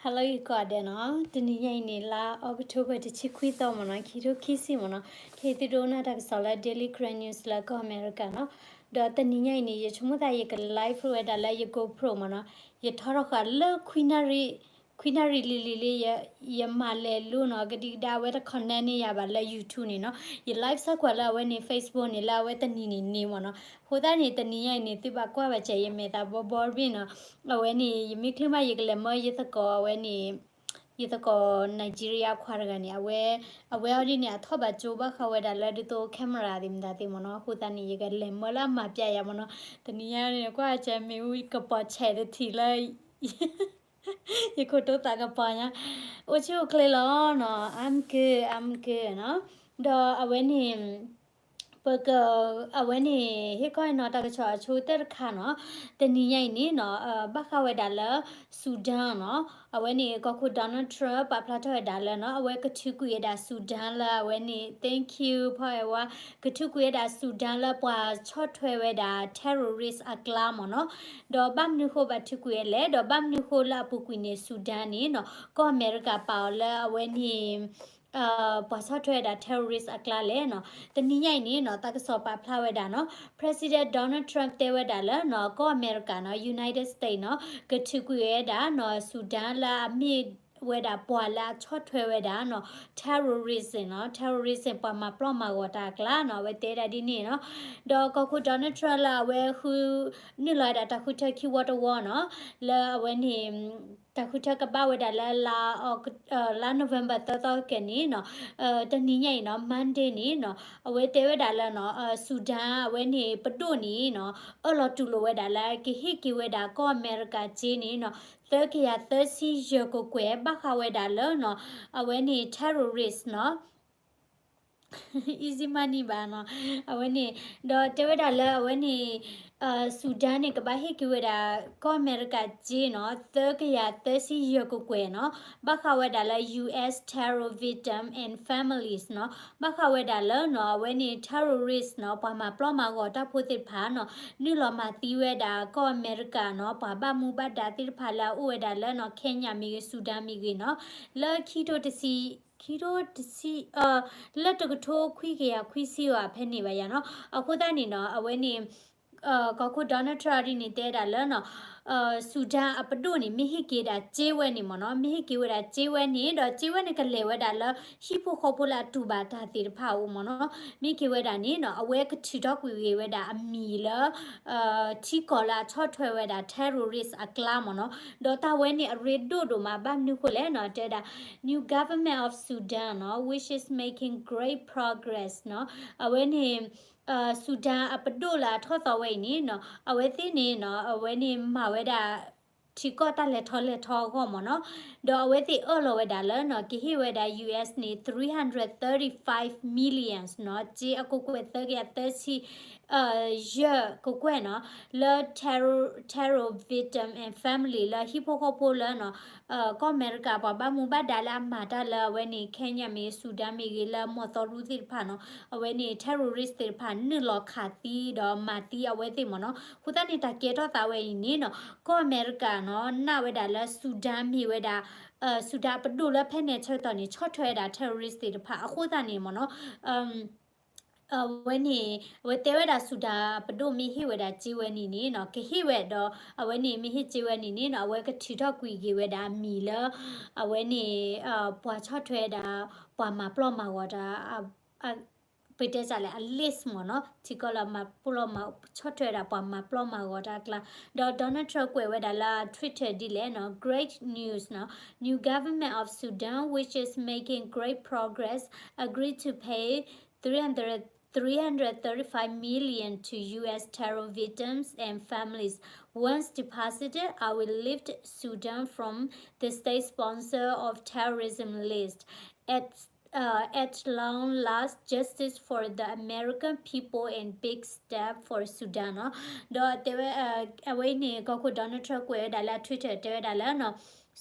Hello ယကိးဂၤဒဲးနီၤ, တနံၤညါအံၤန့ၣ် လါ October တဆံခွံသီမ့ၢ်နီၤ, ခံထိခံဆံမ့ၢ်နီၤ, ခဲအံၤသုဒိကနၣ်တၢ်ကစီၣ်လၢ Daily Karen News လၢကီၢ်အမဲရကၤနီၤ, ဒီးတနံၤညါအံၤန့ၣ် ယဆိကမိၣ်သးယက live ဝဲဒၣ်လၢယ GoPro မ့ၢ်နီၤ, ယထီထီၣ်ဃာ်လၢ ခွံနၣ်ရံၣ်လံၤလံၤလံ, ယမၤလဲၤလိနီၤ, ကဒံကဒါအဝဲတ connect န့ၢ်ယၤဘၣ်လၢ YouTube န့ၣ်နီၤ, ယ live ဆၢကွၢ်လၢအဝဲန့ၣ် Facebook န့ၣ် လၢအဝဲတနံၤန့ၣ်န့ၣ်မ့ၢ်နီၤ, အဃိသတးန့ၣ် တနံၤညါအံၤန့ၣ် သုဘၣ်ကွၢ်ဘၣ်စဲး ယမဲာ်သးဘီဘီတဘ့ၣ်နီၤ, အဝဲန့ၣ် ယမ့ၢ်ချုးမး ယကလဲၤမၢယသကိးအဝဲန့ၣ် ယသကိး Nigeria ခွါတဂၤန့ၣ် အဝဲ အဝဲအီၤဒ်န့ၣ် အထီၣ်ဘၣ်ကၠိဘၣ်ဃးဝဲဒၣ်လၢဒ်သိး camera သ့ၣ်မတၤသ့ၣ်မ့ၢ်နီၤ, အဃိသတးန့ၣ် ယကလဲၤမၢလၢအမၤပျဲယၤမ့ၢ်နီၤ, တနံၤညါန့ၣ် ကွၢ်စဲးမ့ၣ်အူကပီၤဆဲးတထံးလၢ ယခိၣ်တိသးကပီၤညါ, အိၣ်ဆူၣ်အိၣ်ချ့လီၤနီၤ, I'm good, I'm good နီၤ, ဒီးအဝဲန့ၣ် ပက အဝဲန့ၣ် ဟ့ၣ်ခီအံၤနီၤ တၢ်ကစီၣ်အဆိကတၢၢ်တခါနီၤ, တနံၤညါအံၤန့ၣ်နီၤ ဘၣ်ဃးဝဲဒၣ်လၢ Sudan နီၤ, အဝဲန့ၣ် ကီၢ်ခိၣ် Donald Trump ပာ်ဖျါထီၣ်ဝဲဒၣ်လၢနီၤ အဝဲကထုးကွံာ်ဝဲဒၣ် Sudan လၢအဝဲန့ၣ် thank you ဖီအဲဝါ, ကထုးကွံာ်ဝဲဒၣ် Sudan လၢပှၤဆီၣ်ထွဲဝဲဒၣ် terrorist အကျါမ့ၢ်နီၤ, ဒီးဘၣ်မနုၤဃိဘၣ်ထုးကွံာ်ဝဲလဲၣ်, ဒီးဘၣ်မနုၤဃိလၢအပူၤကွံာ်န့ၣ် Sudan န့ၣ်နီၤ ကီၢ်အမဲရကၤပာ်အီၤလၢအဝဲန့ၣ် ပှၤဆီၣ်ထွဲဝဲဒၣ် terrorist အကျါလဲၣ်နီၤ, တနံၤညါအံၤန့ၣ်နီၤ တၢ်ကစီၣ်ပာ်ဖျါဝဲဒၣ်နီၤ President Donald Trump တဲဝဲဒၣ်လၢနီၤ ကီၢ်အမဲရကၤနီၤ United States နီၤ ကထုးကွံာ်ဝဲဒၣ်နီၤ Sudan လၢအမ့ၢ်ဝဲဒၣ်ပှၤလၢအဆီၣ်ထွဲဝဲဒၣ်နီၤ terrorism နီၤ terrorism ပှၤမၤပျီၢ်မၤဂီၤတၢ်အကျါနီၤ အဝဲတဲဒၣ်ဒ်န့ၣ်နီၤ, ဒီးကီၢ်ခိၣ် Donald Trump လၢအဝဲဃု နုာ်လီၤဝဲဒၣ်တၢ်ဃုထၢခံဝီတဝီနီၤ လၢအဝဲန့ၣ် တၢ်ဃုထၢကဘၣ်ဝဲဒၣ်လၢ လါ November သၢသီကဲန့ၣ်နီၤ, တနံၤညါအံၤနီၤ Monday န့ၣ်နီၤ အဝဲတဲဝဲဒၣ်လၢနီၤ Sudan အဝဲန့ၣ် ပဒိၣ်န့ၣ်နီၤ အၢၣ်လီၤတူၢ်လိာ်ဝဲဒၣ်လၢကဟ့ၣ်က့ၤဝဲဒၣ်ကီၢ်အမဲရကၤစ့န့ၣ်နီၤ သၢကယၤသၢဆံယဲၢ်ကကွဲၢ် ဘၣ်ဃးဝဲဒၣ်လၢနီၤ အဝဲန့ၣ် terrorist နီၤ easy money ဘၣ်နီၤ, အဝဲန့ၣ် ဒီးတဲဝဲဒၣ်လၢအဝဲန့ၣ် Sudan န့ၣ် ကဘၣ်ဟ့ၣ်က့ၤဝဲဒၣ် ကီၢ်အမဲရကၤစ့နီၤ သၢကယၤသၢဆံယဲၢ်ကကွဲၢ်နီၤ, ဘၣ်ဃးဝဲဒၣ်လၢ U S terror victim and families နီၤ, ဘၣ်ဃးဝဲဒၣ်လၢနီၤ အဝဲန့ၣ် terrorist နီၤ ပှၤမၤပျီၢ်မၤဂီၤတၢ်ဖိသ့ၣ်တဖၣ်နီၤ, နုာ်လီၤမၤသံဝဲဒၣ်ကီၢ်အမဲရကၤနီၤ ပှၤဘါမူဘါဒါသ့ၣ်တဖၣ်လၢအအိၣ်ဝဲဒၣ်လၢနီၤ Kenya မ့ၢ်ဂ့ၤ Sudan မ့ၢ်ဂ့ၤနီၤ, လၢခံထိတဆံ ခံထိတဆံ လၢတကထိခွံကယၤခွံဆံဧါ ဖဲန့ၣ်ဘၣ်ယၤနီၤ, အဃိသတးန့ၣ်နီၤ အဝဲန့ၣ် ကီၢ်ခိၣ် Donald Trump ဒ်န့ၣ်တဲဒၣ်လၢနီၤ Sudan အပဒိၣ်န့ၣ် မ့ၢ်ဟ့ၣ်က့ၤဒၣ်စ့ဝဲန့ၣ်မ့ၢ်နီၤ, မ့ၢ်ဟ့ၣ်က့ၤဝဲဒၣ်စ့ဝဲန့ၣ် ဒီးစ့ဝဲန့ၣ်ကလဲၤဝဲဒၣ်လၢ ဟံၣ်ဖိဃီဖိလၢအတူၢ်ဘၣ်တၢ်သ့ၣ်တဖၣ်အအိၣ်မ့ၢ်နီၤ, မ့ၢ်က့ၤဝဲဒၣ်န့ၣ်နီၤ အဝဲကထုးထီၣ်ကွံာ်ဂ့ၤဝဲဒၣ်အမံၤလၢ ထံကီၢ်လၢအဆီၣ်ထွဲဝဲဒၣ် terrorist အကျါမ့ၢ်နီၤ, ဒီးတၢ်ဝဲန့ၣ်အရ့ဒိၣ်ဒိၣ်မး ဘၣ်မနုၤဃိလဲၣ်နီၤ တဲဒၣ် new government of Sudan နီၤ which is making great progress နီၤ, အဝဲန့ၣ် Sudan အပဒိၣ်လၢအထီၣ်သီဝဲအံၤန့ၣ်နီၤ အဝဲသ့ၣ်န့ၣ်နီၤ အဝဲန့ၣ်မၤဝဲဒၣ် ထံကီၢ်တၢ်လဲၤထီၣ်လဲၤထီအဂီၢ်မ့ၢ်နီၤ, ဒီးအဝဲသ့ၣ်အၢၣ်လီၤဝဲဒၣ်လၢနီၤ ကဟ့ၣ်ဝဲဒၣ် U S န့ၣ် three hundred thirty-five millions နီၤ, စ့အကကွဲၢ်သၢကယၤသၢဆံ ယဲၢ်ကကွဲၢ်နီၤ, လၢ terror, terror victim and family လၢဟံၣ်ဖိဃီဖိလၢနီၤ ကီၢ်အမဲရကၤပှၤဘၣ်မူဘၣ်ဒါလၢအမၤတၢ်လၢအဝဲန့ၣ် Kenya မ့ၢ် Sudan မ့ၢ်ဂ့ၤ လၢမီၢ်သီရူသ့ၣ်တဖၣ်နီၤ, အဝဲန့ၣ် terrorist သ့ၣ်တဖၣ် နုာ်လီၤခးသံဒီးမၤသံအဝဲသ့ၣ်မ့ၢ်နီၤ. အဃိသတးန့ၣ် တၢ်ကဲထီၣ်သးဝဲအံၤန့ၣ်နီၤ ကီၢ်အမဲရကၤနီၤ နာ်ဝဲဒၣ်လၢ Sudan မ့ၢ်ဝဲဒၣ် Sudan အပဒိၣ်လၢဖဲန့ၣ်ဆၢကတီၢ်န့ၣ် ဆီၣ်ထွဲဝဲဒၣ် terrorist သ့ၣ်တဖၣ် အဃိသတးန့ၣ်မ့ၢ်နီၤ အဝဲန့ၣ် အဝဲတဲဝဲဒၣ် Sudan ပဒိၣ်မ့ၢ်ဟ့ၣ်ဝဲဒၣ်စ့ဝဲန့ၣ်န့ၣ်နီၤ ကဟ့ၣ်ဝဲဒီး အဝဲန့ၣ်မ့ၢ်ဟ့ၣ်စ့ဝဲန့ၣ်န့ၣ်နီၤ အဝဲကထုးထီၣ်ကွံာ်က့ၤဝဲဒၣ်အမံၤလၢ အဝဲန့ၣ် ပှၤဆီၣ်ထွဲဒၣ် ပှၤမၤပျီၢ်မၤဂီၤတၢ် ပတဲစၢ်လဲၣ် အ list မ့ၢ်နီၤ ထံကီၢ်လၢမၤပျီၢ်မၤ ဆီၣ်ထွဲဒၣ်ပှၤမၤပျီၢ်မၤဂီၤတၢ်အကျါ ဒီး Donald Trump ကွဲးဝဲဒၣ်လၢ Twitter ဒ်လဲၣ်နီၤ Great news နီၤ New government of Sudan which is making great progress agreed to pay three hundred three hundred thirty-five million to U S terror victims and families. Once deposited, I will lift Sudan from the state sponsor of terrorism list. At uh, at long last, justice for the American people and big step for Sudan နီၤ ဒီးတဲဝဲ အဝဲအံၤန့ၣ် ကီၢ်ခိၣ် Donald Trump ကွဲးဝဲဒၣ်လၢ Twitter တဲဝဲဒၣ်လၢနီၤ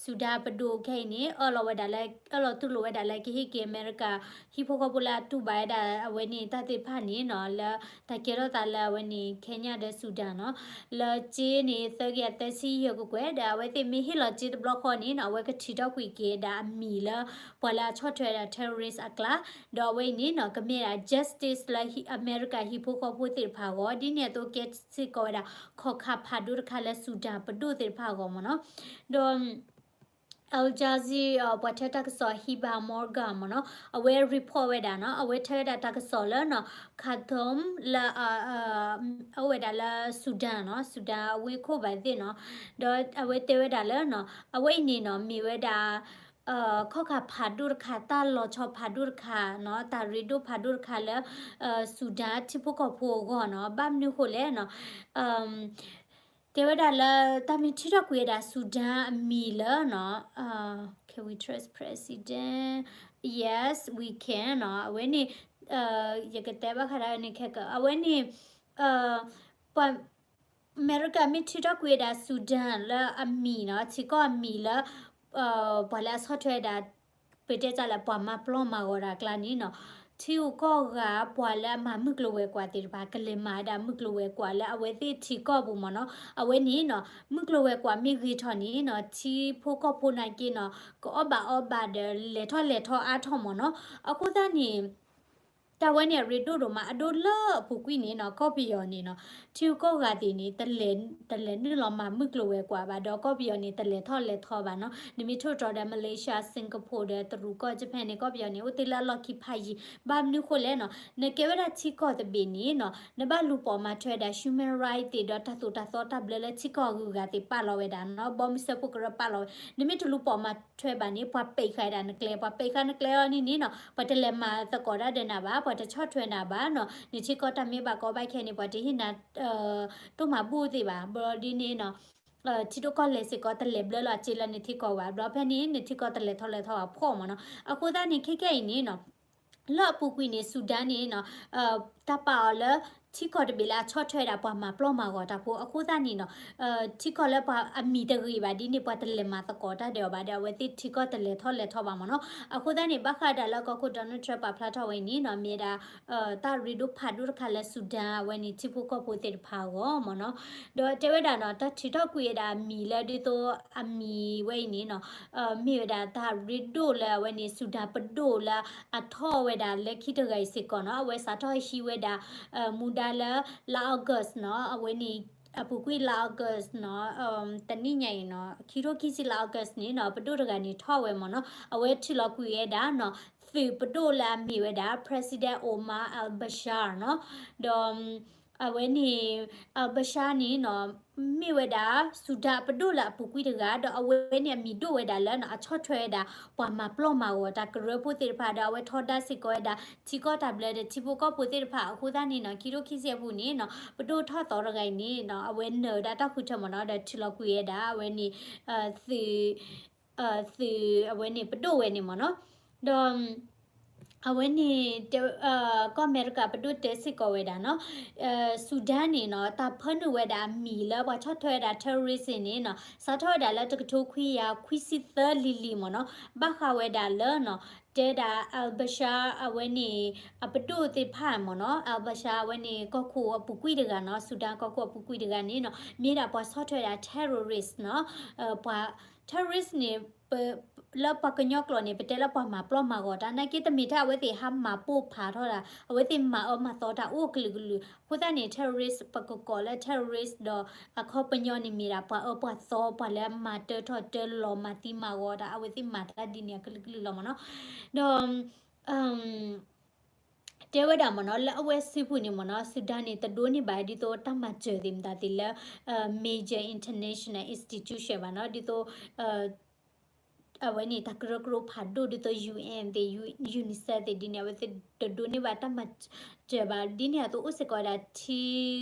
စူၤဒၣ်ပဒိၣ်ခဲအံၤန့ၣ် အၢၣ်လီၤဝဲဒၣ်လၢ အၢၣ်လီၤတူၢ်လိာ်ဝဲဒၣ်လၢကဟ့ၣ်က့ၤအမဲရကၤ ဟံၣ်ဖိဃီဖိလၢအတူၢ်ဘၣ်ဝဲဒၣ်အဝဲန့ၣ်တၢ်သ့ၣ်တဖၣ်န့ၣ်နီၤ လၢတၢ်ကဲထီၣ်သးလၢအဝဲန့ၣ် Kenya ဒီး Sudan နီၤ လၢစ့န့ၣ် သၢကယၤသၢဆံယဲၢ်ကကွဲၢ် ဒီးအဝဲသ့ၣ်မ့ၢ်ဟ့ၣ်လီၤစ့တဘျီဃီန့ၣ်နီၤ အဝဲကထံၣ်ထီၣ်ကွံာ်က့ၤဒၣ်အမံၤလၢ ပှၤလၢအဆီၣ်ထွဲဒၣ် terrorist အကျါ ဒီးအဝဲအံၤန့ၣ်နီၤ ကမ့ၢ်ဒၣ် justice လၢအမဲရကၤဟံၣ်ဖိဃီဖိသ့ၣ်တဖၣ်အဂီၢ် ဒ်န့ၣ်အသိးကဲစ့ၢ်ကီးဝဲဒၣ် ခီၣ်ခါဖးဒိၣ်တခါလၢ Sudan ပဒိၣ်သ့ၣ်တဖၣ်အဂီၢ်မ့ၢ်နီၤ ဒီး Al Jazeera ပှၤထၢတၢ်ကစီၣ် Heba Morgan မ့ၢ်နီၤ အဝဲ report ဝဲဒၣ်နီၤ အဝဲထၢဝဲဒၣ်တၢ်ကစီၣ်လၢနီၤ Khartoum လၢ အဝဲဒၣ်လၢ Sudan နီၤ Sudan အဝ့ၢ်ခိၣ်ဘၣ်သ့ၣ်နီၤ ဒီးအဝဲတဲဝဲဒၣ်လၢနီၤ အဝဲအံၤန့ၣ်နီၤ မ့ၢ်ဝဲဒၣ် ခီၣ်ခါဖးဒိၣ်တခါ တၢ်လီၤဆီဖးဒိၣ်တခါနီၤ တၢ်ရ့ဒိၣ်ဖးဒိၣ်တခါလၢ Sudan ထံဖိကီၢ်ဖိအဂီၢ်နီၤ ဘၣ်မနုၤဃိလဲၣ်နီၤ တဲဝဲဒၣ်လၢ တၢ်မ့ၢ်ထံၣ်ထီၣ်ကွံာ်ဝဲဒၣ် Sudan အမံၤလၢနီၤ Can we trust president? Yes, we can နီၤ အဝဲန့ၣ် ယကတဲဘၣ်ဃးဒၣ်ဝဲန့ၣ်ခဲက အဝဲန့ၣ် ပှၤ အမဲရကၤမ့ၢ်ထံၣ်ထီၣ်ကွံာ်ဝဲဒၣ် Sudan လၢအမံၤနီၤ ထံကီၢ်အမံၤလၢ ပှၤလၢအဆီၣ်ထွဲဝဲဒၣ် ပတဲတၢ်လၢပှၤမၤပျီမၤဂီၤတၢ်အကျါန့ၣ်နီၤ ထံဂုၤကီၢ်ဂၤပှၤလၢအမၤမုၢ်ကျိၤဝဲၤကွာ်သ့ၣ်တဖၣ် ကလဲၤမၤဝဲဒၣ်မုၢ်ကျိၤဝဲၤကွာ်လၢအဝဲသ့ၣ်ထံကီၢ်ပူၤမ့ၢ်နီၤ အဝဲန့ၣ်နီၤ မုၢ်ကျိၤဝဲၤကွာ်မ့ၢ်ဂ့ၤထီၣ်န့ၣ်နီၤ ထံဖိကီၢ်ဖိနာ်က့နီၤ ကအီၣ်ဘၣ်အီဘၣ်ဒီး လဲၤထီၣ်လဲၤထီအါထီၣ်မ့ၢ်နီၤ အဃိသတးန့ၣ် တၢ်ဝဲန့ၣ်အရ့ဒိၣ်ဒိၣ်မး အဒိလၢအပူၤကွံာ်န့ၣ်နီၤ ကီၢ်ပယီၤန့ၣ်နီၤ ထံဂုၤကီၢ်ဂၤသ့ၣ်န့ၣ် တလဲၤနုာ်လီၤမၤမုၢ်ကျိၤဝဲၤကွာ်ဘၣ် ဒီးကီၢ်ပယီၤန့ၣ် တလဲၤထီၣ်လဲၤထီဘၣ်နီၤ နမ့ၢ်ထိၣ်တြီဒီး Malaysia, Singapore ဒီးတရူးကီၢ် Japan န့ၣ် ကီၢ်ပယီၤန့ၣ် အိၣ်တ့ၢ်လၢအလီၢ်ခံဖးယံၤ ဘၣ်မနုၤဃိလဲၣ်နီၤ နကဲဝဲဒၣ်ထံကီၢ်တဘ့ၣ်န့ၣ်နီၤ နဘၣ်လူၤပိာ်မၤထွဲဝဲဒၣ် human right သ့ၣ်ဒီးတၢ်သိၣ်တၢ်သီတၢ်ဘျၢလၢထံကီၢ်အဂုၤအဂၤသ့ၣ်ပာ်လီၤဝဲဒၣ်နီၤ ဘီမုၢ်စၢဖှိၣ်ကရၢပာ်လီၤဝဲ နမ့ၢ်တလူၤပိာ်မၤထွဲဘၣ်န့ၣ် ပှၤပိတ်ဃာ်ဝဲဒၣ်နကျဲ ပှၤပိတ်ဃာ်နကျဲလီၤန့ၣ်န့ၣ်နီၤ ပှၤတလဲၤမၤသကိးတၢ်ဒီးနၤဘၣ် ပှၤတဆီၣ်ထွဲနၤဘၣ်နီၤ နထံကီၢ်တၢ်မ့ၢ်ဘၣ်ကီဘၣ်ခဲန့ၣ် ပှၤတဟ့ၣ်နၤ တိၢ်မၤဘူၣ်သ့ၣ်ဘၣ် ဘျီဒ်န့ၣ်နီၤ ထံဒိၣ်ကီၢ်လဲၢ်စ့ၢ်ကီး တလဲၤဘျၢလီၤအစ့လၢနထံကီၢ်ဘၣ် ဘျီဖဲန့ၣ် နထံကီၢ်တလဲၤထီၣ်လဲၤထီဘၣ်ဖှီၣ်မ့ၢ်နီၤ အဃိသတးန့ၣ် ခဲကဲအံၤန့ၣ်နီၤ လၢအပူၤကွံာ်န့ၣ် Sudan န့ၣ်နီၤ တၢ်ပာ်အီၤလၢ ထံကီၢ်တဘ့ၣ်လၢအဆီၣ်ထွဲဒၣ်ပှၤမၤပျီမၤဂီၤတၢ်ဖိ အဃိသတးန့ၣ်နီၤ ထံကီၢ်လၢပှၤအမံၤတဂ့ၤဘၣ်ဒ်န့ၣ် ပှၤတလဲၤမၤသကိးတၢ်ဒီးအီၤဘၣ်ဒီး အဝဲသ့ၣ်ထံကီၢ်တလဲၤထီၣ်လဲၤထီဘၣ်မ့ၢ်နီၤ အဃိသတးန့ၣ် ဘၣ်ဃးဒၣ်လၢကီၢ်ခိၣ် Donald Trump ပာ်ဖျါထီၣ်ဝဲအံၤန့ၣ်နီၤ မ့ၢ်ဝဲဒၣ် တၢ်ရ့ဒိၣ်ဖးဒိၣ်တခါလၢ Sudan အဝဲန့ၣ် ထံဖိကီၢ်ဖိသ့ၣ်တဖၣ်အဂီၢ်မ့ၢ်နီၤ ဒီးတဲဝဲဒၣ်နီၤ တၢ်ထုးထီၣ်ကွံာ်ဝဲဒၣ်အမံၤလၢဒ်သိးအမံၤဝဲအံၤန့ၣ်နီၤ မ့ၢ်ဝဲဒၣ်တၢ်ရ့ဒိၣ်လၢအဝဲန့ၣ် Sudan ပဒိၣ်လၢအထီၣ်ဝဲဒၣ်လၢခံတဂၤအံၤစ့ၢ်ကီးနီၤ အဝဲစးထီၣ်ဟံးဝဲဒၣ် မူဒါလၢ လါ August နီၤ အဝဲန့ၣ် အပူၤကွံာ်လါ August နီၤ တနံၣ်ညါအံၤနီၤ ခံထိခံဆံလါ August န့ၣ်နီၤ ပဒိၣ်တဂၤန့ၣ်ထီၣ်ဝဲမ့ၢ်နီၤ အဝဲထုးလီၤကွံာ်ဝဲဒၣ်နီၤ သုးပဒိၣ်လၢအမ့ၢ်ဝဲဒၣ် President Omar al-Bashir နီၤ ဒီး အဝဲန့ၣ် al-Bashir န့ၣ်နီၤ မ့ၢ်ဝဲဒၣ် Sudan ပဒိၣ်လၢအပူၤကွံာ်တဂၤ ဒီးအဝဲန့ၣ်အမံၤဒိၣ်ဝဲဒၣ်လၢနီၤ အဆီၣ်ထွဲဝဲဒၣ် ပှၤမၤပျီမၤဂီၤတၢ်ကရၢဖိသ့ၣ်တဖၣ် ဒီးအဝဲထီဒါစ့ၢ်ကီးဝဲဒၣ် ထံကီၢ်တၢ်ဘျၢဒီးထံဖိကီၢ်ဖိသ့ၣ်တဖၣ် အဃိသတးန့ၣ်နီၤ ခံထိခံဆံအပူၤန့ၣ်နီၤ ပဒိၣ်ထီၣ်သီတဂၤအံၤန့ၣ်နီၤ အဝဲနၢၤဝဲဒၣ်တၢ်ဃုထၢမ့ၢ်နီၤ ဒီးထုးလီၤကွံာ်ဝဲဒၣ် အဝဲန့ၣ် သုး သုး အဝဲန့ၣ်ပဒိၣ်ဝဲန့ၣ်မ့ၢ်နီၤ ဒီး အဝဲန့ၣ် ကီၢ်အမဲရကၤပဒိၣ်တဲစ့ၢ်ကီးဝဲဒၣ်နီၤ Sudan န့ၣ်နီၤ တၢ်ဖၢနုာ်ဝဲဒၣ်အမံၤလၢပှၤဆီၣ်ထွဲဝဲဒၣ် terrorist န့ၣ်နီၤ စးထီၣ်ဝဲဒၣ်လၢတကထိခွံကယၤခွံဆံသၢလံၤလံၤမ့ၢ်နီၤ ဘၣ်ဃးဝဲဒၣ်လၢနီၤ တဲဒၣ် al-Bashir အဝဲန့ၣ် အပဒိၣ်သ့ၣ်တဖၣ်မ့ၢ်နီၤ al-Bashir အဝဲန့ၣ် ကီၢ်ခိၣ်အပူၤကွံာ်တဂၤနီၤ Sudan ကီၢ်ခိၣ်အပူၤကွံာ်တဂၤန့ၣ်နီၤ မ့ၢ်ဒၣ်ပှၤဆီၣ်ထွဲဒၣ် terrorist နီၤ ပှၤ terrorist န့ၣ် လၢပှၤကညီကျိာ်န့ၣ် ပတဲလၢပှၤမၤပျီမၤဂီၤတၢ် နာ်က့တမ့ၢ်ထဲအဝဲသ့ၣ်ဟးမၤပိၢ်ဖးထီၣ်တၢ် အဝဲသ့ၣ်မၤအၢမၤသီတၢ်အိၣ်ကလုာ်ကလုာ် အဃိသတးန့ၣ် terrorist ပကကိးလၢ terrorist ဒီးအခီပညီန့ၣ်မ့ၢ်ဒၣ်ပှၤအၢပှၤသီ ပှၤလၢမၤတၢထီၣ်တၢလီၤမၤသံမၤဂီၤတၢ် အဝဲသ့ၣ်မၤတၢ်ဒ်န့ၣ်အကလုာ်ကလုာ်လီၤမ့ၢ်နီၤ ဒီး တဲဝဲဒၣ်မ့ၢ်နီၤ လၢအဝဲစုပူၤန့ၣ်မ့ၢ်နီၤ Sudan န့ၣ် တဒိးန့ၢ်ဘၣ်ဒ်သိးတၢ်မၤစၢၤသ့ၣ်မတၤသ့ၣ်လၢ major international institution ဘၣ်နီၤ ဒ်သိး အဝဲန့ၣ် တၢ်ကရၢကရိဖးဒိၣ်ဒ်သိး UN သ့ၣ် UNICEF သ့ၣ်ဒ်န့ၣ် အဝဲသ့ၣ်တဒိးန့ၢ်ဘၣ်တၢ်မၤစၢၤဘၣ် ဒ်န့ၣ်အသိးအိၣ်စ့ၢ်ကီးဝဲဒၣ်ထံ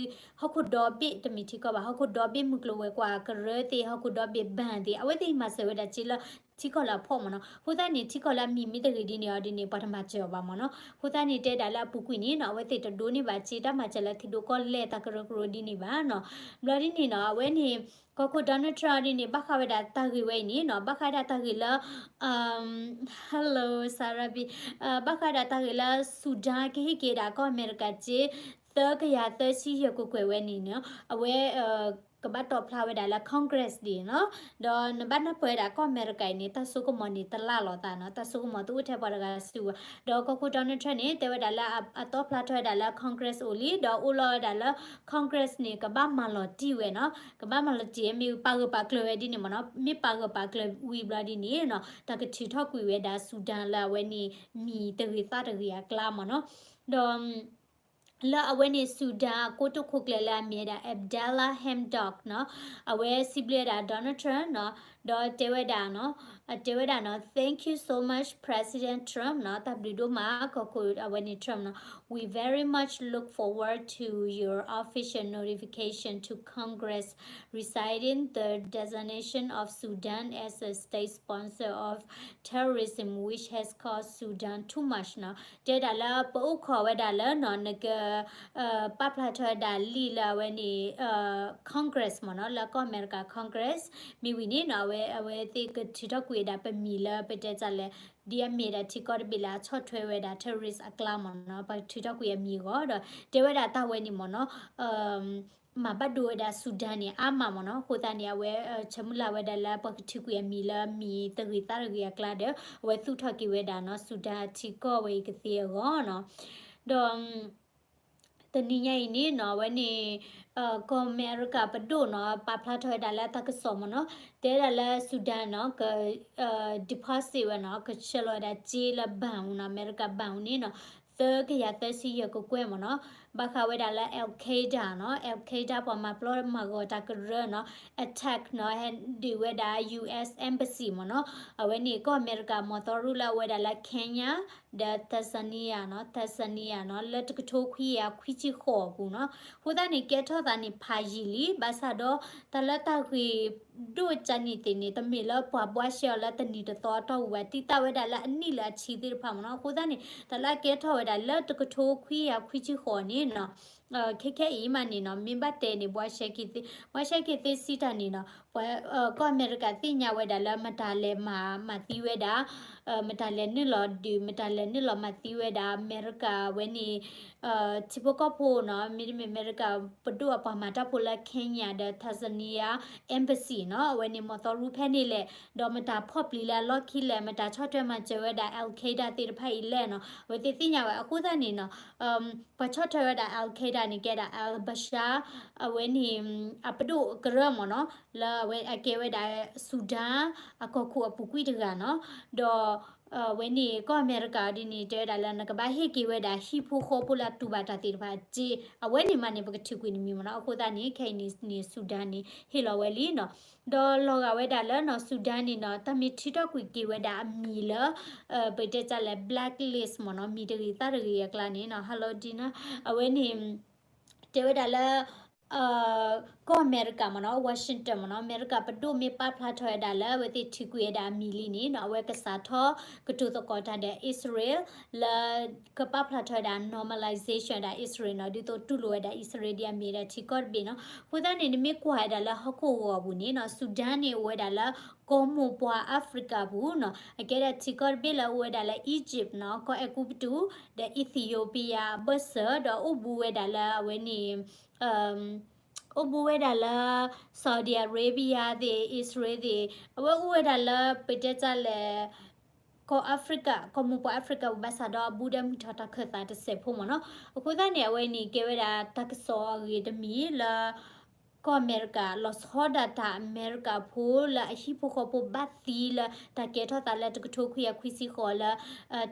ဟီၣ်ခိၣ်ဒီဘ့ၣ် တမ့ၢ်ထံကီၢ်ဘၣ် ဟီၣ်ခိၣ်ဒီဘ့ၣ်မုၢ်ကျိၤဝဲၤကွာ်ကရၢသ့ၣ် ဟီၣ်ခိၣ်ဒီဘ့ၣ် bank သ့ၣ် အဝဲသ့ၣ်မၤစၢၤဝဲဒၣ်စ့လၢ ထံကီၢ်လၢအဖှီၣ်မ့ၢ်နီၤ အဃိသတးန့ၣ် ထံကီၢ်လၢအမံၤမ့ၢ်တဂ့ၤဒ်န့ၣ်အီၤဒ်န့ၣ် ပှၤတမၤစၢၤအီၤဘၣ်မ့ၢ်နီၤ အဃိသတးန့ၣ် တဲဒၣ်လၢအပူၤကွံာ်န့ၣ်နီၤ အဝဲသ့ၣ်တဒိးန့ၢ်ဘၣ်စ့တၢ်မၤစၢၤလၢထံဒိၣ်ကီၢ်လဲၢ်တၢ်ကရၢကရိဒ်န့ၣ်ဘၣ်နီၤ ဘျီဒ်န့ၣ်နီၤ အဝဲန့ၣ် ကီၢ်ခိၣ် Donald Trump ဒ်န့ၣ် ဘၣ်ဃးဝဲဒၣ်တၢ်ဂ့ၢ်ဝဲအံၤန့ၣ်နီၤ, ဘၣ်ဃးဒၣ်တၢ်ဂ့ၢ်လၢ Hello Sarabi, ဘၣ်ဃးဒၣ်တၢ်ဂ့ၢ်လၢ Sudan ကဟ့ၣ်က့ၤဒၣ်ကီၢ်အမဲရကၤစ့ သၢကယၤသၢဆံယဲၢ်ကကွဲၢ်ဝဲန့ၣ်နီၤ, အဝဲ ကဘၣ်တီၣ်ဖျါဝဲဒၣ်လၢ Congress ဒ်နီၤ, ဒီးနဘၣ်နၢ်ပၢၢ်ဝဲဒၣ်ကီၢ်အမဲရကၤအံၤန့ၣ် တၢ်စိကမီၤန့ၣ် တလၢ်လီၤသးနီၤ, တၢ်စိကမီၤတအိၣ်ထဲပှၤတဂၤစုဘၣ်. ဒီးကီၢ်ခိၣ် Donald Trump န့ၣ် တဲဝဲဒၣ်လၢအတီၣ်ဖျါထီၣ်ဝဲဒၣ်လၢ Congress အိၣ်လံ, ဒီးအိၣ်လီၤဝဲဒၣ်လၢ Congress န့ၣ် ကဘၣ်မၤလီၤတံၢ်ဝဲနီၤ, ကဘၣ်မၤလီၤတံၢ်ဝဲ မ့ၢ်ပာ်ဂၢၢ်ပာ်ကျၢၤဝဲဒ်န့ၣ်မ့ၢ်နီၤ, မ့ၢ်ပာ်ဂၢၢ်ပာ်ကျၢၤဝံၤဘျီဒ်န့ၣ်နီၤ, တၢ်ကထုးထီၣ်ကွံာ်ဝဲဒၣ် Sudan လၢအဝဲန့ၣ် မံၤတဂ့ၤသၣ်တဂ့ၤအကျါမ့ၢ်နီၤ, ဒီး လၢအဝဲန့ၣ် Sudan အကိတိာ်ခိၣ်ကျၢၢ်လၢအမ့ၢ်ဝဲဒၣ် Abdalla Hamdok နီၤ, အဝဲစံးဘျုးဝဲဒၣ် Donald Trump နီၤ, ဒီးတဲဝဲဒၣ်နီၤ, တဲဝဲဒၣ်နီၤ, Thank you so much President Trump နီၤ, တၢ်ဘျုးဒိၣ်မး ကီၢ်ခိၣ်အဝဲန့ၣ် Trump နီၤ, We very much look forward to your official notification to Congress reciting the designation of Sudan as a state sponsor of terrorism which has cost Sudan too much နီၤ, တဲဒၣ်လၢပအိၣ်ခိးဝဲဒၣ်လၢနီၤ နက ပာ်ဖျါထီၣ်ဝဲဒၣ်လံာ်လၢအဝဲန့ၣ် Congress မ့ၢ်နီၤ, လၢကီၢ်အမဲရကၤ Congress မ့ၢ်ဝံၤန့ၣ်နီၤ, အဝဲ အဝဲသ့ၣ်ကထုးထီၣ်ကွံာ်ဝဲဒၣ်ပမံၤလၢပတဲတၢ်လဲၣ်, ဒ်အမ့ၢ်ဒၣ်ထံကီၢ်တဘ့ၣ်လၢအဆီၣ်ထွဲဝဲဒၣ် terrorist အကျါမ့ၢ်နီၤ, ပထုးထီၣ်ကွံာ်အမံၤအဂီၢ်ဒီး တဲဝဲဒၣ်တၢ်ဝဲန့ၣ်မ့ၢ်နီၤ မၤဘၣ်ဒိဝဲဒၣ် Sudan န့ၣ်အါမးမ့ၢ်နီၤ, အဃိသတးန့ၣ် အဝဲဆၢမုၢ်လၢ်ဝဲဒၣ်လၢပှၤကထုးကွံာ်အမံၤလၢမံၤတဂ့ၤသၣ်တဂ့ၤအကျါဒီး အဝဲသူၣ်ထီၣ်က့ၤဝဲဒၣ်နီၤ Sudan ထံကီၢ်ဝဲအံၤကသ့အဂီၢ်နီၤ, ဒီး တနံၤညါအံၤန့ၣ်နီၤ အဝဲန့ၣ် ကီၢ်အမဲရကၤပဒိၣ်နီၤ ပာ်ဖျါထီၣ်ဝဲဒၣ်လၢတၢ်ကစီၣ်မ့ၢ်နီၤ, တဲဒၣ်လၢ Sudan နီၤ က deposit ဝဲနီၤ ကဆှၢလီၤဝဲဒၣ်စ့လၢ bank နီၤ အမဲရကၤ bank န့ၣ်နီၤ သၢကယၤသၢဆံယဲၢ်ကကွဲၢ်မ့ၢ်နီၤ, ဘၣ်ဃးဝဲဒၣ်လၢ Al Qaeda နီၤ Al Qaeda ပှၤမၤပျီမၤဂီၤတၢ်ကရၢနီၤ attack နီၤ ဟဲဒုးဝဲဒၣ် US embassy မ့ၢ်နီၤ, အဝဲန့ၣ်ကီၢ်အမဲရကၤ မီၢ်သီရူၣ်လၢအအိၣ်ဝဲဒၣ်လၢ Kenya ဒီး Tanzania နီၤ Tanzania နီၤ လၢတကထိခွံကယၤခွံဆံဃိးအပူၤနီၤ, အဃိသတးန့ၣ် ကဲထီၣ်သးန့ၣ်ဖးယံာ်လံ, ဘၣ်ဆၣ်ဒီး တၢ်လၢတၢ်ဂ့ၢ်ဒိၣ်ကန့ၣ်သ့ၣ်န့ၣ် တမ့ၢ်လၢပှၤဘှါရှဲအီၤလၢတနံၤတသီအတီၢ်ပူၤဘၣ်, တံာ်တာ်ဝဲဒၣ်လၢအနံၣ်လၢအဆံသ့ၣ်တဖၣ်မ့ၢ်နီၤ, အဃိသတးန့ၣ် တၢ်လၢအကဲထီၣ်ဝဲဒၣ်လၢတကထိခွံကယၤခွံဆံဃိးန့ၣ်နီၤ ခဲခဲအံၤမးန့ၣ်နီၤ မ့ၢ်ဘၣ်တဲန့ၣ် ဘှါရှဲက့ၤသ့, ဘှါရှဲက့ၤသ့စံးတၢ်န့ၣ်နီၤ, ပှၤ ကီၢ်အမဲရကၤသ့ၣ်ညါဝဲဒၣ်လၢမတၤလဲၤမၤ မၤသံဝဲဒၣ်, မတၤလဲၤနုာ်လီၤဒုး မတၤလဲၤနုာ်လီၤမၤသံဝဲဒၣ် အမဲရကၤဝဲန့ၣ် ထံဖိကီၢ်ဖိနီၤ, မ့တမ့ၢ်အမဲရကၤပဒိၣ်အပှၤမၤတၢ်ဖိလၢ Kenya ဒီး Tanzania embassy နီၤ, အဝဲန့ၣ်မီၢ်သီရူဖဲန့ၣ်လဲၣ်, ဒီးမတၤဖီၣ်ပျံၤလၢအလီၢ်ခံလဲၣ်, မတၤဆီၣ်ထွဲမၤစၢၤဝဲဒၣ် Al Qaeda သ့ၣ်တဖၣ်အံၤလဲၣ်နီၤ, အဝဲသ့ၣ်သ့ၣ်ညါဝဲအဃိသတးန့ၣ်နီၤ ပှၤဆီၣ်ထွဲဝဲဒၣ် Al Qaeda န့ၣ် ကဲဒၣ် al-Bashir အဝဲန့ၣ် အပဒိၣ်ကရၢမ့ၢ်နီၤ, လၢအဝဲအကဲဝဲဒၣ် Sudan အကီၢ်ခိၣ်အပူၤကွံာ်တဂၤနီၤ, ဒီး အဝဲန့ၣ် ကီၢ်အမဲရကၤဒ်န့ၣ် တဲဝဲဒၣ်လၢ နကဘၣ်ဟ့ၣ်က့ၤဝဲဒၣ်ဟံၣ်ဖိဃီဖိလၢအတူၢ်ဘၣ်တၢ်သ့ၣ်တဖၣ်စ့, အဝဲန့ၣ်မးန့ၣ် ပကထုးကွံာ်နမံၤမ့ၢ်နီၤ, အဃိသတးန့ၣ် ခဲအံၤန့ၣ် Sudan န့ၣ် ဟ့ၣ်လီၤဝဲလံနီၤ, ဒီးလီၤဂာ်ဝဲဒၣ်လၢနီၤ Sudan န့ၣ်နီၤ တၢ်မ့ၢ်ထုးထီၣ်ကွံာ်က့ၤဝဲဒၣ်အမံၤလၢ ပတဲတၢ်လၢ blacklist မ့ၢ်နီၤ, မံၤတဂ့ၤသၣ်တဂ့ၤအကျါန့ၣ်နီၤ, Hello Dina အဝဲန့ၣ် တဲဝဲဒၣ်လၢ ကီၢ်အမဲရကၤမ့ၢ်နီၤ Washington မ့ၢ်နီၤ, အမဲရကၤပဒိၣ်မ့ၢ်ပာ်ဖျါထီၣ်ဝဲဒၣ်လၢ အဝဲသ့ၣ်ထုးကွံာ်ဝဲဒၣ်အမံၤလံန့ၣ်နီၤ, အဝဲကစးထီၣ်ကတိၤသကိးတၢ်ဒီး အံၣ်စရ့လး လၢကပာ်ဖျါထီၣ်ဝဲဒၣ် normalization ဝဲဒၣ်အံၣ်စရ့လးနီၤ, ဒ်သိးတူၢ်လိာ်ဝဲဒၣ်အံၣ်စရ့လးဒ်အမ့ၢ်ဝဲဒၣ်ထံကီၢ်တဘ့ၣ်နီၤ, အဃိသတးန့ၣ် နမ့ၢ်ကွၢ်ဝဲဒၣ်လၢဟီၣ်ခိၣ်ဂီၤအပူၤန့ၣ်နီၤ, Sudan န့ၣ်အိၣ်ဝဲဒၣ်လၢ ကီၢ်မိၢ်ပှၢ် Africa ပူၤနီၤ, အကဲဒၣ်ထံကီၢ်တဘ့ၣ်လၢအအိၣ်ဝဲဒၣ်လၢ Egypt နီၤ, ကီၢ်အဲၤကူပတူး ဒီး Ethiopia အဘၢၣ်စၢၤ ဒီးအိၣ်ဘူးဝဲဒၣ်လၢအဝဲန့ၣ် အိၣ်ဘူးဝဲဒၣ်လၢ Saudi Arabia သ့ၣ် အံၣ်စရ့လးသ့ၣ်, အဝဲအိၣ်ဝဲဒၣ်လၢ ပတဲတၢ်လဲၣ် ကီၢ် Africa ကီၢ်မိၢ်ပှၢ် Africa ပူၤ ဘၣ်ဆၣ်ဒီးအဘူးဒီးမုၢ်ထီၣ်တၢ်ခၢၣ်သးတစဲးဖိမ့ၢ်နီၤ, အဃိသတးန့ၣ် အဝဲန့ၣ်ကဲဝဲဒၣ်တၢ်ကစီၣ်အဂ့ၤတမံၤလၢ ကီၢ်အမဲရကၤ လီၤဆီဒၣ်တၢ်အမဲရကၤဖိလၢအဟံၣ်ဖိဃီဖိဘၣ်သံလၢ တၢ်ကဲထီၣ်သးလၢတကထိခွံကယၤခွံဆံဃိးလၢ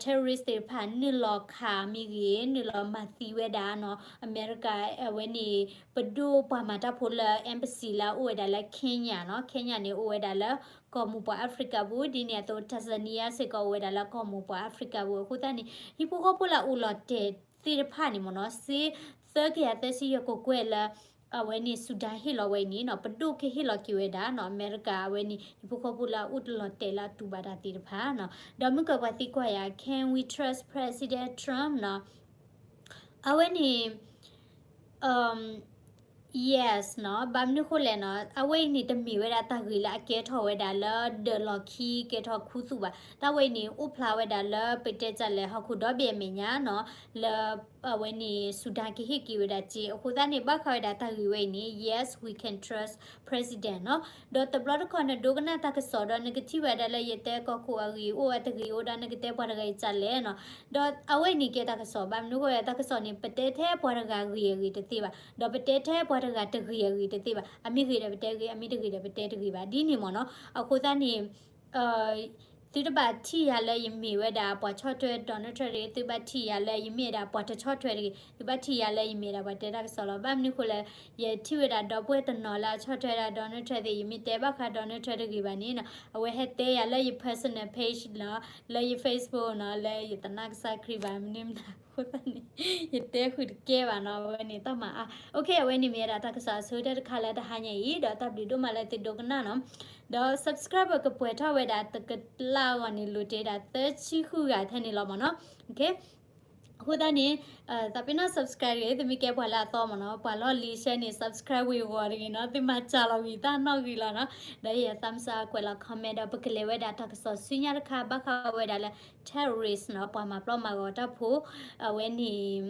terrorist သ့ၣ်တဖၣ်နုာ်လီၤခးမ့ၢ်ဂ့ၤ နုာ်လီၤမၤသံဝဲဒၣ်နီၤ, အမဲရကၤအဝဲန့ၣ် ပဒိၣ်ပှၤမၤတၢ်ဖိလၢ embassy လၢအအိၣ်ဝဲဒၣ်လၢ Kenya နီၤ, Kenya န့ၣ်အိၣ်ဝဲဒၣ်လၢ ကီၢ်မိၢ်ပှၢ် Africa ပူၤ, ဒ်န့ၣ်အသိး Tanzania စ့ၢ်ကီးအိၣ်ဝဲဒၣ်လၢကီၢ်မိၢ်ပှၢ် Africa ပူၤ, အဃိသတးန့ၣ် ဟံၣ်ဖိဃီဖိလၢအအိၣ်လီၤတဲာ်သ့ၣ်တဖၣ်န့ၣ်မ့ၢ်နီၤ, စ့ သၢကယၤသၢဆံယဲၢ်ကကွဲၢ်လၢ အဝဲန့ၣ် Sudan ဟ့ၣ်လီၤဝဲအံၤန့ၣ်နီၤ, ပဒိၣ်ကဟ့ၣ်လီၤက့ၤဝဲဒၣ်နီၤ, အမဲရကၤအဝဲန့ၣ် ဟံၣ်ဖိဃီဖိလၢအအိၣ်တလီၤတဲာ်လၢအတူၢ်ဘၣ်တၢ်သ့ၣ်တဖၣ်နီၤ, ဒီးမုၢ်ကၢပှၤသံကွၢ်ယၤ Can we trust President Trump နီၤ, အဝဲန့ၣ် အမ် Yes နီၤ, ဘၣ်မနုၤဃိလဲၣ်နီၤ, အဝဲအံၤန့ၣ်တမ့ၢ်ဝဲဒၣ်တၢ်ဂ့ၢ်လၢအကဲထီၣ်ဝဲဒၣ်လၢဒၢးလီၢ်ခံကဲထီၣ်ခူသူၣ်ဘၣ်. တၢ်ဝဲအံၤန့ၣ် အိၣ်ဖျါဝဲဒၣ်လၢပတဲတၢ်လဲၣ်ဟီၣ်ခိၣ်ဒီဘ့ၣ်အမဲာ်ညါနီၤ, လၢ အဝဲန့ၣ် Sudan ကဟ့ၣ်က့ၤဝဲဒၣ်စ့, အဃိသတးန့ၣ် ဘၣ်ဃးဝဲဒၣ်တၢ်ဂ့ၢ်ဝဲအံၤန့ၣ် yes we can trust president နီၤ. ဒီးတဘျီတခီၣ်နဒိကနၣ်တၢ်ကစီၣ်ဒီး နကထံၣ်ဝဲဒၣ်လၢယတဲကီၢ်ခိၣ်အဂ့ၢ်အိၣ်အတဂ့ၤအိၣ်ဒီး နကတဲပှၤတဂၤအံၤတၢ်လဲၣ်နီၤ. ဒီးအဝဲအံၤန့ၣ်ကဲတၢ်ကစီၣ်, ဘၣ်မနုၤဃိလဲၣ်, တၢ်ကစီၣ်န့ၣ် ပတဲထဲပှၤတဂၤဂ့ၢ်အဂ့ၢ်တသ့ဘၣ်, ဒီးပတဲထဲပှၤတဂၤတဂ့ၢ်အဂ့ၢ်တသ့ဘၣ်. အမ့ၢ်ဂ့ၤဒီးပတဲဂ့ၤ, အမ့ၢ်တဂ့ၤဒီးပတဲတဂ့ၤဘၣ်, ဒ်န့ၣ်မ့ၢ်နီၤ. အဃိသတးန့ၣ် သုတဘၣ်ထံၣ်ယၤလၢယမ့ၢ်ဝဲဒၣ်ပှၤဆီၣ်ထွဲ Donald Trump တဂ့ၤ, သုဘၣ်ထံၣ်ယၤလၢယမ့ၢ်ဝဲဒၣ်ပှၤတဆီၣ်ထွဲတဂ့ၤ, သုဘၣ်ထံၣ်ယၤလၢယမ့ၢ်ဝဲဒၣ်ပှၤတဲတၢ်ကစီၣ်လီၤ. ဘၣ်မနုၤဃိလဲၣ်, ယထံၣ်ဝဲဒၣ်ဒီပုၢ်ဝဲၢ်တနီၤလၢအဆီၣ်ထွဲဒၣ် Donald Trump သ့ၣ်, ယမ့ၢ်တဲဘၣ်ဃး Donald Trump တဂ့ၤဘၣ်န့ၣ်နီၤ, အဝဲဟဲတဲယၤလၢယ personal page နီၤ, လၢယ Facebook နီၤ, လၢယတနာ်ကစၢ်ခရံာ်ဘၣ်, မနုၤမနုၤအဃိသတးန့ၣ် ယတဲဃုာ်တကဲဘၣ်နီၤ. အဝဲန့ၣ်တၢ်မၤအါ, okay, အဝဲန့ၣ်မ့ၢ်ဝဲဒၣ်တၢ်ကစီၣ်အဆိကတၢၢ်တခါလၢတဟါညါအံၤ, ဒီးတၢ်ဘျုးဒိၣ်မးလၢသုဒိကနၣ်နီၤ. ဒီး subscriber ကပှဲၤထီၣ်ဝဲဒၣ်တကလးအဂီၢ်န့ၣ် လိၣ်တ့ၢ်ဒၣ်သၢဆံဃုဂၤထဲန့ၣ်လီၤမ့ၢ်နီၤ. Okay, အဃိသတးန့ၣ် သးပ့ၤနီၣ် subscribe တဂ့ၤ, သုမ့ၢ်ကဲပှၤလၢအသီမ့ၢ်နီၤ, ပှၤလီၢ်လံၤ share န့ၣ် subscribe ဝံၤဂီၤတဂ့ၤနီၤ, သုမၤစှၤလီၤဝံၤသၣ်နီၣ်ဂံၢ်လီၤနီၤ. ဒီးယသးမုၢ်စၢ်ကွဲးလီၤ comment ဒီး ပကလဲၤဝဲဒၣ်တၢ်ကစီၣ်ဆူညါတခါ ဘၣ်ဃးဝဲဒၣ်လၢ terrorist နီၤ, ပှၤမၤပျီမၤဂီၤတၢ်ဖိ, အဝဲန့ၣ်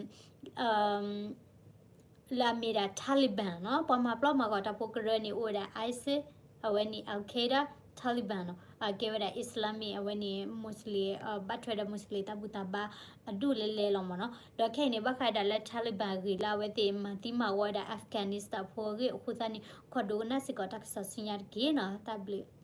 လၢအမ့ၢ်ဒၣ် Taliban နီၤ, ပှၤမၤပျီမၤဂီၤတၢ်ဖိကရၢန့ၣ် အိၣ်ဝဲဒၣ် ISIS, အဝဲန့ၣ် Al Qaeda, Taliban နီၤ, အကဲဝဲဒၣ် Islamic, အဝဲန့ၣ် Muslim, ဘၣ်ထွဲဒီး Muslim တၢ်ဘူၣ်တၢ်ဘါအဒိၣ်လဲၣ်လဲၣ်လီၤမ့ၢ်နီၤ. ဒီးခဲအံၤန့ၣ် ဘၣ်ဃးဒၣ်လၢ Taliban အဂ့ၢ်လၢအဝဲသ့ၣ်မၤသံမၤဝီဝဲဒၣ် Afghanistan ဖိအဂ့ၢ်အဃိသတးန့ၣ် ခိးဒိကနၣ်စ့ၢ်ကီးတၢ်ကစီၣ်ဆူညါတက့ၢ်နီၤ. တၢ်ဘျုး